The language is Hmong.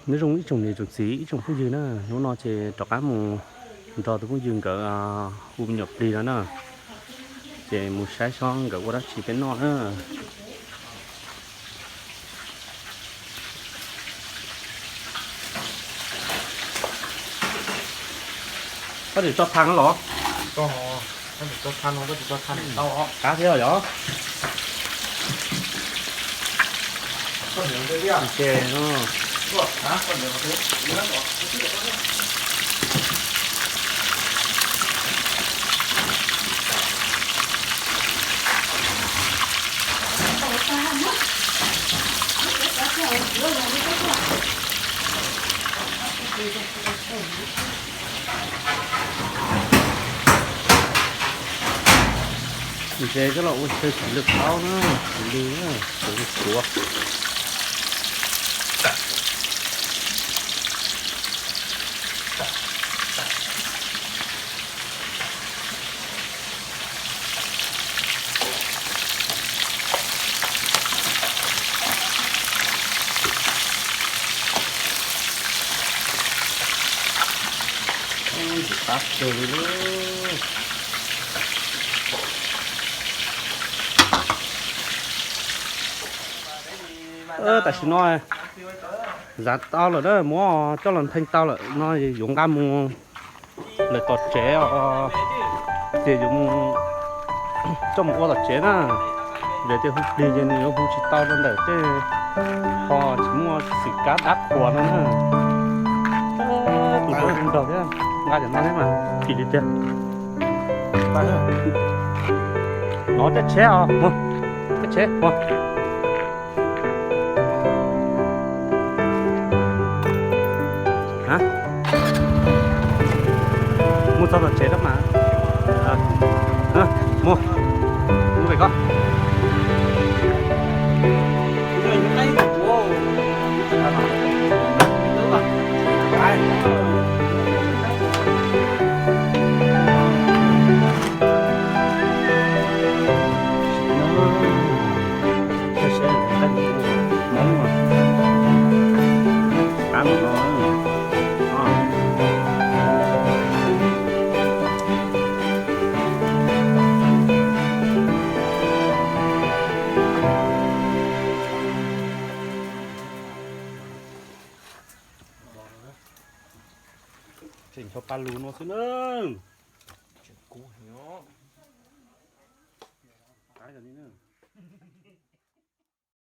Nyob zoo ib tsoom niam tsoom txiv ib tsoom phooj ywg na, hnub no ces rov qab mus nrog tus phooj ywg nkawd hu me nyuam plig no na, ces mus saib seb nkawd ua dab tsi peb noj na. Koj tsis tso thaj los? Qab thiab yog. Ntses coj los ua chaw txiv lwm paub na, txiv lwm na, txiv lwm suav. Tab kawg li lub. Tam sim no zav tau lawm na, muab coj los ntheej tau lawm no yuav nqa mus lawm tom tsev os. Ces yuav mus coj mus ua tom tsev na. Vim tias hu plig ces nws yuav hu tsis tau rau ntawm tej ho tsis muaj xwm kab dab qhuas no na. Tus ntawd hu nrog thiab, nqa cov no thiab mas kim li tiag. No coj tsheb os, coj tsheb ua. Mus txog tom tsev rau mas. Mus, mus pem ko. Tseem ncho pa lus no xwb na. Tseem kub heev os.